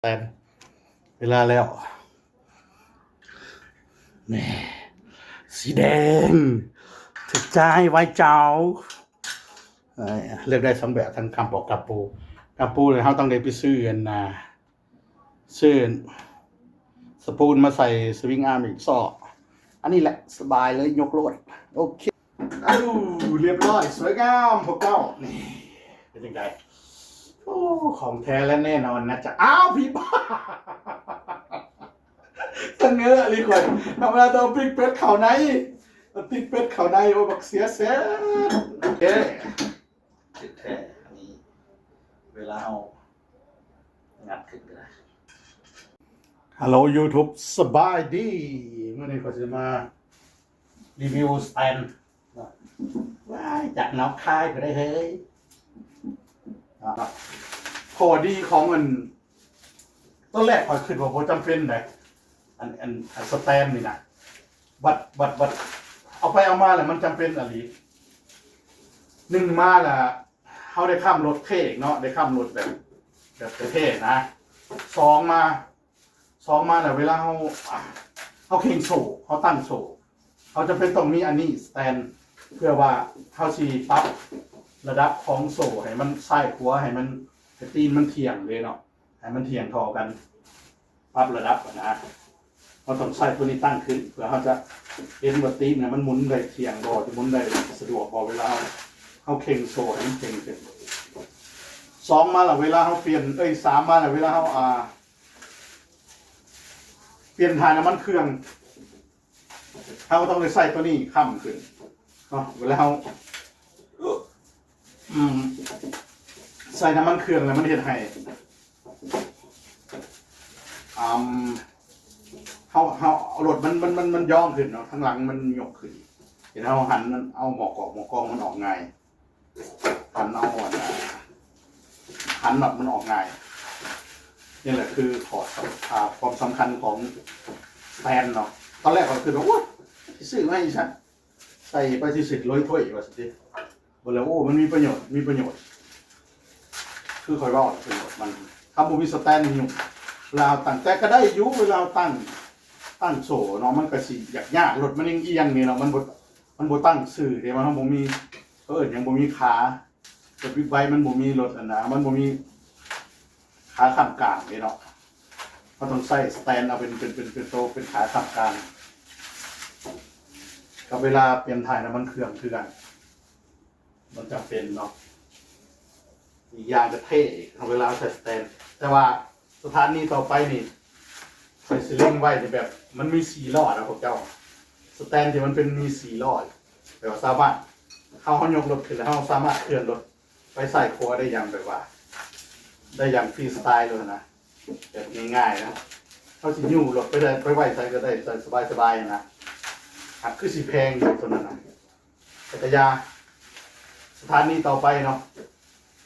ແຕ່ເວລາແລ້ວ ແໝ່ ສີແດງ ຖືກໃຈໄວເຈົ້າ. ເອີ ເລືອກໄດ້ສອງແບບ ທັງກຳປອກ ກຳປູ. ກຳປູນີ້ເຮົາຕ້ອງໄດ້ໄປຊື້ອັນນ່າ ຊື້ສະປູນມາໃສ່ສະວິງອາມອີກຊອກ. ອັນນີ້ແຫຼະ ສະບາຍເລີຍ ຍົກໂລດ. ໂອເຄ ອ້າວ ລຽບຮ້ອຍ ສວຍງາມພວກເຈົ້າ. ນີ້ ເປັນຈັ່ງໃດ? ໂອ້ ຂອງແທ້ແລະແນ່ນອນນະຈ໊ະ. ອ້າວ ຜີບ້າ ສະເໜີອີ່ຫຼີຂ້ອຍ. ທຳມະດາຕ້ອງປີ້ງເປັດເຂົ້າໃນ ຕິດເປັດເຂົ້າໃນ. ໂອ້ ບັກເສຍແສບ. ເອີ ຕິດແທ້. ອັນນີ້ເວລາເຮົາງັດຂຶ້ນກໍໄດ້. ຮັລໂຫຼ YouTube ສະບາຍດີ. ມື້ນີ້ຂ້ອຍຊິມາ ຣີວິວສະແຕນເນາະ. ວ້າຍ ຈາກໜອງຄາຍພຸ້ນເດ້ເຮີ້ຍ. ອ່າ ຂໍ້ດີຂອງອັນ ຕອນແລກຂ້ອຍຄິດວ່າບໍ່ຈຳເປັນໃດ໋ ອັນ ອັນ ອັນສະແຕນນີ້ນະ. ບັດ ບັດ ບັດເອົາໄປເອົາມາແລ້ວມັນຈຳເປັນອີ່ຫຼີ. ໜຶ່ງມາລະ ເຮົາໄດ້ຄ້ຳລົດເທ່ເນາະ ໄດ້ຄ້ຳລົດແບບ ແບບເທ່ໆນະ. ສອງມາ ສອງມາແລ້ວ ເວລາເຮົາ ເຮົາເຄັ່ງໂສ້ ເຮົາຕັ້ງໂສ້ ເຮົາຈຳເປັນຕ້ອງມີອັນນີ້ສະແຕນ ເພື່ອວ່າເຮົາຊິປັບລະດັບຂອງໂສ້ໃຫ້ມັນຊ້າຍຂວາ ໃຫ້ມັນ ໃຫ້ຕີນມັນທ່ຽງເດ້ເນາະ ໃຫ້ມັນທ່ຽງທໍ່ກັນ ປັບລະດັບຫັ້ນນະ. ເຮົາຕ້ອງໃຊ້ໂຕນີ້ຕັ້ງຂຶ້ນ ເພື່ອເຮົາຈະເຫັນວ່າຕີນນະມັນໝູນໄດ້ທ່ຽງບໍ່ ຈະໝູນໄດ້ສະດວກບໍ່ ເວລາເຮົາ ເຮົາເຄັ່ງໂສ້ໃຫ້ມັນເຄັ່ງຂຶ້ນ. ສອງມາແລ້ວ ເວລາເຮົາປ່ຽນ ເອີຍ ສາມມາແລ້ວ ເວລາເຮົາ ອ່າ ປ່ຽນຖ່າຍນ້ຳມັນເຄື່ອງ ເຮົາກໍຕ້ອງໄດ້ໃຊ້ໂຕນີ້ຄ້ຳຂຶ້ນເນາະ. ເວລາເຮົາ ອືມ ໃສ່ນ້ຳມັນເຄື່ອງແລ້ວມັນເຮັດໃຫ້ ອາ ເຮົາ ເຮົາເອົາລົດມັນ ມັນ ມັນ ມັນຢ່ອງຂຶ້ນເນາະ ທາງຫຼັງມັນຍົກຂຶ້ນ ເຮັດໃຫ້ເຮົາຫັນ ເອົາໝໍ້ກອກ ໝໍ້ກອງມັນອອກງ່າຍ ຫັນເອົາອັນ ຫັນນັອດມັນອອກງ່າຍ. ນີ້ແຫຼະຄືຂໍ້ສຳ ຄວາມສຳຄັນຂອງສະແຕນເນາະ. ຕອນແລກຂ້ອຍຄິດວ່າ ໂອ້ຍ ຊິຊື້ມາເຮັດຫຍັງ ໃສ່ໄປຊື່ໆ ໂລຍຖ້ວຍວ່າຊັ້ນຕິ. ເບິ່ງແລ້ວ ໂອ້ ມັນມີປະໂຫຍດ ມີປະໂຫຍດ ຄືຂ້ອຍເວົ້າ ປະໂຫຍດມັນ ຖ້າບໍ່ມີສະແຕນນີ້ຫຍຸ້ງ. ເວລາເຮົາຕັ້ງ ແຕ່ກໍໄດ້ຢູ່ ເວລາເຮົາຕັ້ງ ຕັ້ງໂສ້ເນາະ ມັນກໍຊິຍາກໆ ລົດມັນຍັງອຽງນີ້ເນາະ ມັນບໍ່ ມັນບໍ່ຕັ້ງຊື່ເດ້ ມັນບໍ່ມີ ເຂົາເອີ້ນຫຍັງ ບໍ່ມີຂາ. ລົດບິກໄບມັນບໍ່ມີ ລົດອັນນະ ມັນບໍ່ມີຂາຄ້ຳກາງເດ້ເນາະ. ເຮົາຕ້ອງໃຊ້ສະແຕນເອົາເປັນ ເປັນ ເປັນ ເປັນໂຕ ເປັນຂາຄ້ຳກາງ. ກັບເວລາປ່ຽນຖ່າຍນ້ຳມັນເຄື່ອງຄືກັນ ມັນຈຳເປັນເນາະ. ອີກຢ່າງກໍເທ່ເວລາເຮົາໃສ່ສະແຕນ. ແຕ່ວ່າສະຖານີຕໍ່ໄປນີ້ ຂ້ອຍຊິເລັງໄວ້ແບບມັນມີສີ່ລໍ້ນະພວກເຈົ້າ. ສະແຕນທີ່ມັນເປັນມີສີ່ລໍ້ ແບບວ່າສາມາດ ເຮົາ ເຮົາຍົກລົດຂຶ້ນແລ້ວ ເຮົາສາມາດເຄື່ອນລົດໄປຊ້າຍຂວາໄດ້ຢ່າງແບບວ່າ ໄດ້ຢ່າງຟຣີສະຕາຍໂລດນະ ແບບງ່າຍໆນະ. ເຮົາຊິຍູ້ລົດໄປໄດ້ ໄປໄວ້ໃສກໍໄດ້ ສະບາຍໆນະ. ຫາກຄືຊິແພງຢູ່ໂຕນັ້ນນະ ແຕ່ກະຢ່າ. ສະຖານີຕໍ່ໄປເນາະ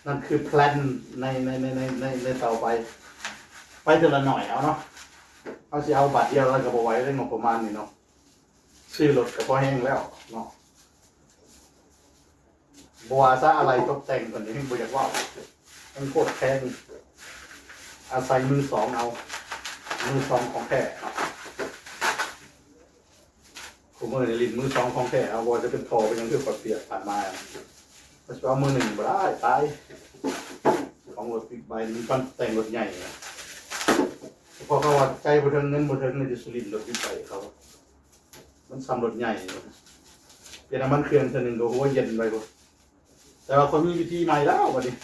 ນັ້ນຄືແພລນໃນ ໃນ ໃນ ໃນ ໃນຕໍ່ໄປ ໄປເທື່ອລະໜ້ອຍເອົາເນາະ. ເຮົາຊິເອົາບາດດຽວແລ້ວກໍບໍ່ໄຫວເດ້ ງົບປະມານນີ້ເນາະ. ຊື້ລົດກໍພໍແຮງແລ້ວເນາະ ບໍ່ວ່າຊະ ອາໄຫຼ່ຕົກແຕ່ງເພິ່ນນີ້ ບໍ່ຢາກເວົ້າ ມັນໂຄດແພງ. ອາໄສມືສອງເອົາ ມືສອງຂອງແທ້ເນາະ. ຄູ່ມື້ນີ້ຫຼິ້ນມືສອງຂອງແທ້ເອົາ ບໍ່ວ່າຈະເປັນທໍ່ເປັນຫຍັງ ຄືຂ້ອຍປຽກຜ່ານມາ ມັນຊິເອົາມືໜຶ່ງບໍ່ໄດ້ ຕາຍ. ຂອງລົດບິກໄບມັນປັນແຕ່ງລົດໃຫຍ່ນະ. ເພາະເຂົາວ່າໃຈບໍ່ເຖິງ ເງິນບໍ່ເຖິງ ນີ້ຈະສູ່ຫຼິ້ນລົດບິກໄບເຂົາ ມັນສ່ຳລົດໃຫຍ່. ປ່ຽນນ້ຳມັນເຄື່ອງເທື່ອໜຶ່ງກໍຫົວເຢັນໄປພຸ້ນ. ແຕ່ວ່າຂ້ອຍມີວິທີໃໝ່ແລ້ວບັດນີ້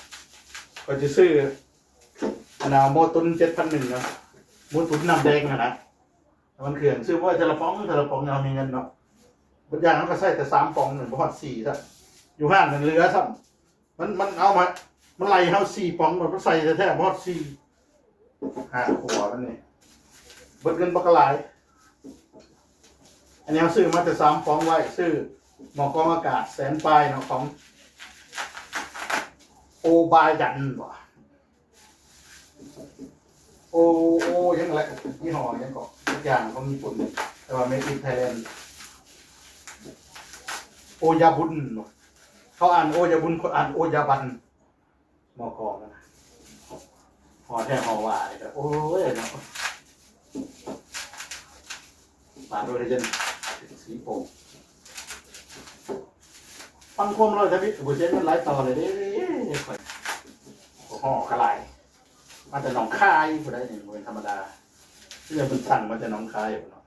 ຂ້ອຍຊິຊື້ອັນນ່າ ໝໍ້ຕຸນເຈັດພັນໜຶ່ງນະ ໝູຕຸນນ້ຳແດງຫັ້ນນະ. ນ້ຳມັນເຄື່ອງ ຊື້ໄວ້ເທື່ອລະປ໋ອງ ເທື່ອລະປ໋ອງ ຍາມມີເງິນເນາະ. ບາງຢ່າງເຮົາກໍໃຊ້ແຕ່ສາມປ໋ອງ ບໍ່ຮອດສີ່ຊ້ຳ. ຢູ່ຮ້ານນັ້ນເຫຼືອຊ້ຳ ມັນ ມັນເອົາມາ ມັນໄລ່ເຮົາສີ່ປ໋ອງ ມັນໃສ່ແທ້ໆ ບໍ່ຮອດສີ່ ຫ້າຂົວມັນນີ້ ເບິດເງິນບັກຫຼາຍ. ອັນນີ້ເຮົາຊື້ມາແຕ່ສາມປ໋ອງໄວ້ ຊື້ໝໍ້ກອງອາກາດແສນປາຍເນາະ ຂອງໂອບາຍັນບໍ ໂອ ໂອ ຫຍັງແຫຼະ ຍີ່ຫໍ້ຫຍັງເກາະ ສັກຢ່າງຂອງຍີ່ປຸ່ນ ແຕ່ວ່າ made in Thailand ໂອຢາບຸນບໍ ເຂົາອ່ານໂອຢາບຸນ ຂ້ອຍອ່ານໂອຢາບັນ ໝໍ້ກອງນະ. ຫໍແທ້ຫໍວ່ານີ້ກະ ໂອ້ຍເນາະ ບາດໂດຍເຢັນສີໂປ່ງ. ຟັງຄວາມລອຍທະວິດກະບໍ່ເສຍເງິນຫຼາຍຕໍ່ເລີຍເດ້ ຂ້ອຍ ຫໍກະຫຼາຍ ມາແຕ່ໜອງຄາຍ ຜູ້ໃດນີ້ບໍ່ແມ່ນທຳມະດາ ຄືເພິ່ນສັ່ງມາແຕ່ໜອງຄາຍພຸ້ນເນາະ.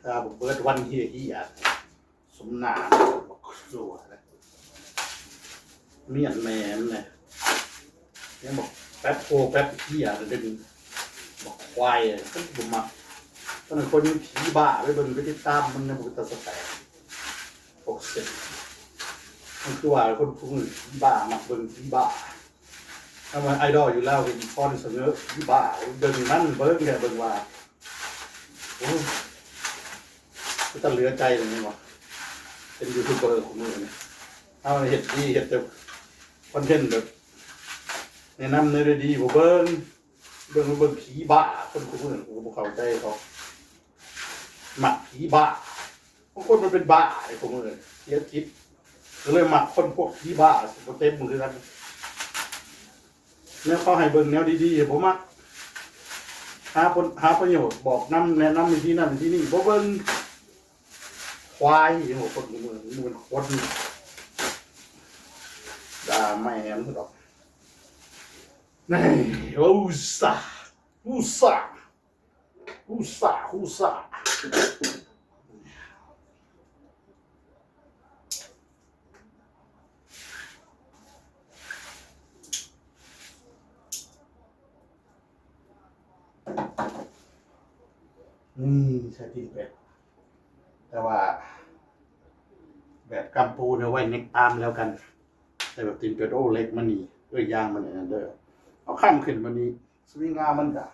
ຖ້າບໍ່ເບີດວັນເຮຍ ສົມໜ້າບັກຊົ່ວນະ ມຽນແມ່ມນະ ຍັງບັກແປັບໂພແປັບເຮຍ ດຶງບັກຄວາຍ ຄັນບໍ່ມັກ ຕອນນັ້ນຄົນຍັງຜີບ້າ ໄປເບິ່ງໄປຕິດຕາມມັນຍັງບໍ່ເປັນຕາສະແຕກ ພວກເສັກ ມັນຄືວ່າຄົນຜູ້ມື້ຜີບ້າ ມັກເບິ່ງຜີບ້າ ຖ້າວ່າໄອດອລຢູ່ລາວກະອີ່ພອນສະເຫງີ ຜີບ້າ ເບິ່ງມັນເບິ່ງແດ່ເບິ່ງວ່າ ໂອ້ຍ ເປັນຕາເຫຼືອໃຈເລີຍແມ່ນບໍ່ ເປັນຢູທູບເບີຄູ່ມື້ນີ້ ເຮົາເຮັດດີເຮັດແຕ່ຄອນເທັນແບບແນະນຳແນວດີໆ ບໍ່ເບິ່ງ ເບິ່ງ ເບິ່ງຜີບ້າ ຄົນຄູ່ມື້ນີ້ ກູກະບໍ່ເຂົ້າໃຈເຂົາ ມັກຜີບ້າ ບາງຄົນມັນເປັນບ້າເດ້ ຄູ່ມື້ນີ້ ເສຍຈິດ ກະເລີຍມັກຄົນພວກຜີບ້າ ຊິບໍ່ເຕັມຄືກັນ ແນວເຂົາໃຫ້ເບິ່ງແນວດີໆ ບໍ່ມັກ ຫາຜົນ ຫາປະໂຫຍດ ບອກນຳ ແນະນຳວິທີນັ້ນວິທີນີ້ ບໍ່ເບິ່ງ ຄວາຍ ຍັງວ່າຄົນມື້ນີ້ ມັນເປັນຄົນ ດ່າແມ່ມັນດອກ ນີ້ ອູຊາ ອູຊາ ອູຊາ ອູຊາ. ນີ້ໃສ່ຕີນແປດ ແຕ່ວ່າແບບກຳປູນເອົາໄວ້ເນັກຕາມແລ້ວກັນ ໃສ່ແບບຕີນແປດ ໂອ້ ເຫຼັກມັນນີ້ ເອີ ຢາງມັນອັນນັ້ນເດີ ເອົາຄຳຂຶ້ນມານີ້ ສະວິງງາມັນກະ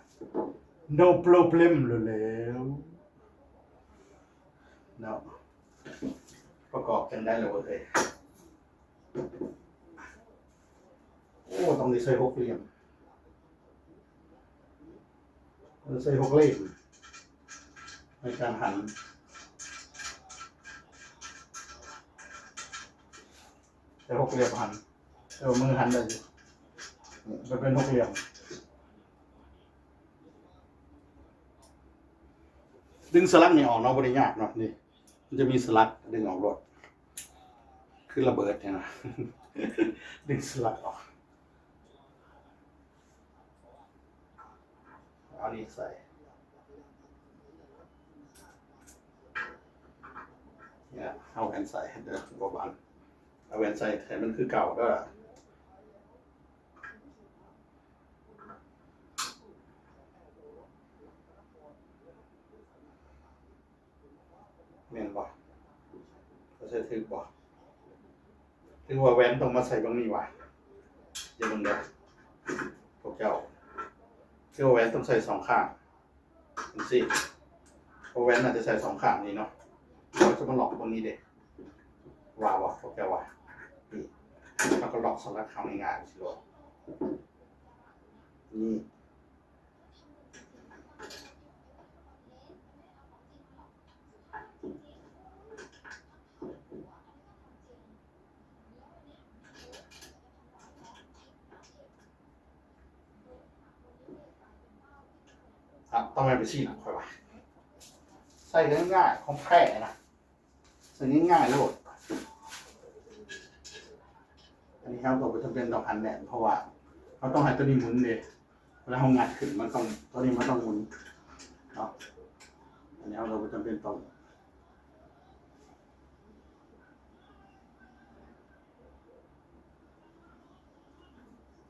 no problem ໂລດແລ້ວເນາະ ປະກອບຈັ່ງໃດລະເວີຍ ໂອ້ ຕ້ອງໄດ້ໃສ່ຫົກຫຼ່ຽມ ຕ້ອງໄດ້ໃສ່ຫົກເຫຼັ້ມໃນການຫັນ ໃສ່ຫົກຫຼ່ຽມຫັນ ເອີ ມືຫັນໄດ້ຢູ່ ນີ້ ມັນເປັນຫົກຫຼ່ຽມ ດຶງສະຫຼັກນີ້ອອກເນາະ ບໍ່ໄດ້ຍາກເນາະ ນີ້ ມັນຈະມີສະຫຼັກ ດຶງອອກໂລດ ຄືລະເບີດຫັ້ນນະ ດຶງສະຫຼັກອອກ ເອົານີ້ໃສ່ ເອົາແວ່ນໃສ່ເດີ ບໍ່ບັງ ເອົາແວ່ນໃສ່ໃຫ້ມັນຄືເກົ່າເດີ. ແມ່ນບໍ່? ເຂົາໃສ່ຖືກບໍ່? ຫຼືວ່າແວ່ນຕ້ອງມາໃສ່ເບິ່ງນີ້ຫວາ? ຢ່າເບິ່ງເດີພວກເຈົ້າ ຄືວ່າແວ່ນຕ້ອງໃສ່ສອງຂ້າງ ຈັ່ງຊີ້ ເພາະແວ່ນໜ້າຈະໃສ່ສອງຂ້າງນີ້ເນາະ ເຂົາຈະມາລັອກເບິ່ງນີ້ເດ້ ວ່າບໍ່ ພວກເຈົ້າວ່າ? ນີ້ ເຮົາກະລັອກສະຫຼັກເຮົາງ່າຍໆ ຊີ້ໂລດ ນີ້. ອ່ະ ຕ້ອງແມ່ນໄປຊີ້ນະ ຂ້ອຍວ່າ ໃສ່ງ່າຍໆ ຂອງແທ້ນະ ໃສ່ງ່າຍໆໂລດ. ອັນນີ້ເຮົາກະບໍ່ຈຳເປັນຕ້ອງຫັນແໜ້ນ ເພາະວ່າເຮົາຕ້ອງໃຫ້ໂຕນີ້ໝູນເດ້ ເວລາເຮົາງັດຂຶ້ນ ມັນຕ້ອງ ໂຕນີ້ມັນຕ້ອງໝູນເນາະ ອັນນີ້ເຮົາກະບໍ່ຈຳເປັນຕ້ອງ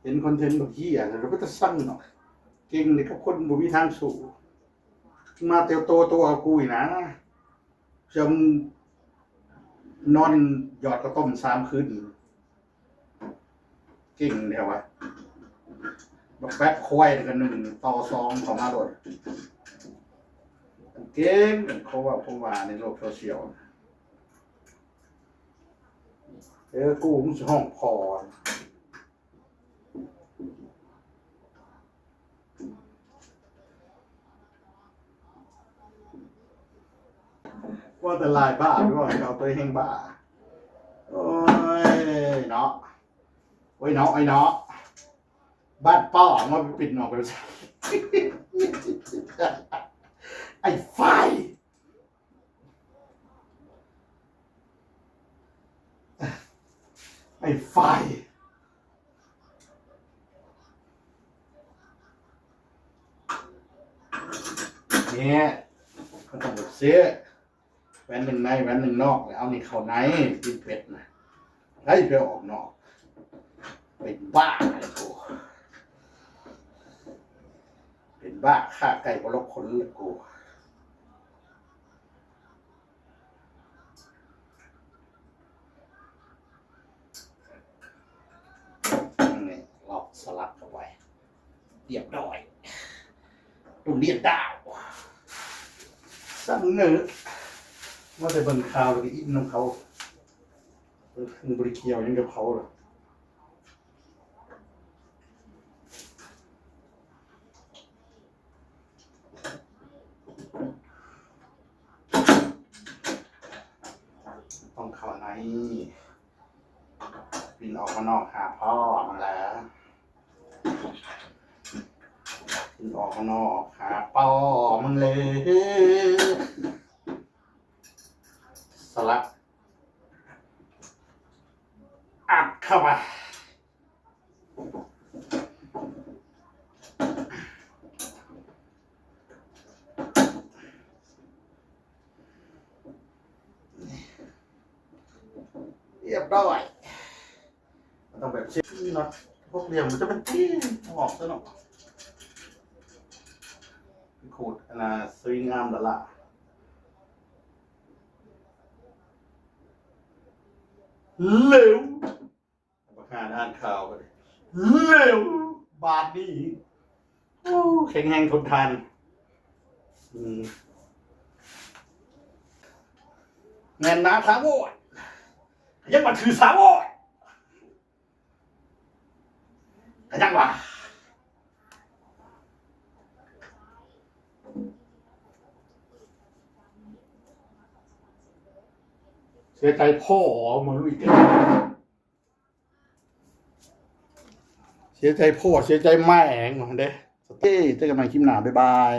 ເຫັນຄອນເທັນບັກເຫ້ຍ ແລ້ວເປັນຕາຊັງເນາະ ເກັ່ງເດ້ກັບຄົນບໍ່ມີທາງສູ້ ມາແຕ່ໂຕໂຕເອົາກູອີກນະ ເຊື່ອ ນອນຢອດເຂົ້າຕົ້ມສາມຄືນ ເກັ່ງແທ້ວະ ບັກແປັບຄວາຍນີ້ກະໜຶ່ງຕໍ່ສອງເຂົ້າມາໂລດ ເກັ່ງ ເຂົາເວົ້າ ເຂົາວ່າໃນໂລກໂຊຊຽວ ເອີ ກູ ມຶງຊິຮ້ອງພໍ້. ວ່າແຕ່ຫຼາຍບ້າ ວ່າເຂົາຕົວເອງບ້າ. ໂອ້ຍເນາະ ໂອ້ຍເນາະ ໂອ້ຍເນາະ ບ້ານປ້ອມາໄປປິດນອກໄປ ໄອ້ໄຟ ໄອ້ໄຟ ນີ້ ມັນຕ້ອງແບບຊີ້ ແວ່ນໜຶ່ງໃນ ແວ່ນໜຶ່ງນອກ ແລ້ວເອົານີ້ເຂົ້າໃນ ຕີນເປັດນະ ໃຜໄປອອກນອກ ເປັນບ້າແລ້ວກູ ເປັນບ້າ ຂ້າໄກ່ບໍ່ຫຼົບຂົນແລ້ວກູ. ນີ້ ລອກສະຫຼັດເຂົ້າໄປ ລຽບຮ້ອຍ ຕຸນລຽນດາວ ສັງເໜີ ວ່າແຕ່ເບິ່ງຂ່າວແລ້ວກໍອິນນຳເຂົາ ບໍ່ໄດ້ກ່ຽວຫຍັງກັບເຂົາ. ຕ້ອງເຂົ້າໃນ ປິ່ນອອກມານອກຫາພໍ່ມັນແຫຼະ ປິ່ນອອກມານອກຫາພໍ່ມັນເລີຍ ສະຫຼັດ ອັດເຂົ້າໄປ. ລຽບຮ້ອຍ ຕ້ອງແບບເຊັກເນາະ ພວກຫຼຽມມັນຈະເປັນຕີອອກຊະເນາະ ຂູດອັນນ່າ ສະວິງອາມດາລາ ເຫຼວ. ບັກຫ່ານອ່ານຂ່າວບັດນີ້ ເຫຼວ ບາດນີ້ ໂອ້ ແຂງແຮງທົນທານ ອືມ ແໜ້ນໜາຖາວອນ ກໍຍັງວ່າຖືຖາວອນ ກໍຍັງວ່າ ເສຍໃຈພໍ່ມາລຸຍເດີ. ເສຍໃຈພໍ່ເສຍໃຈແມ່ງວ່າຊັ້ນເດ້. ໂອເຄ ເຈີກັນໃໝ່ຄລິບໜ້າ ບາຍບາຍ.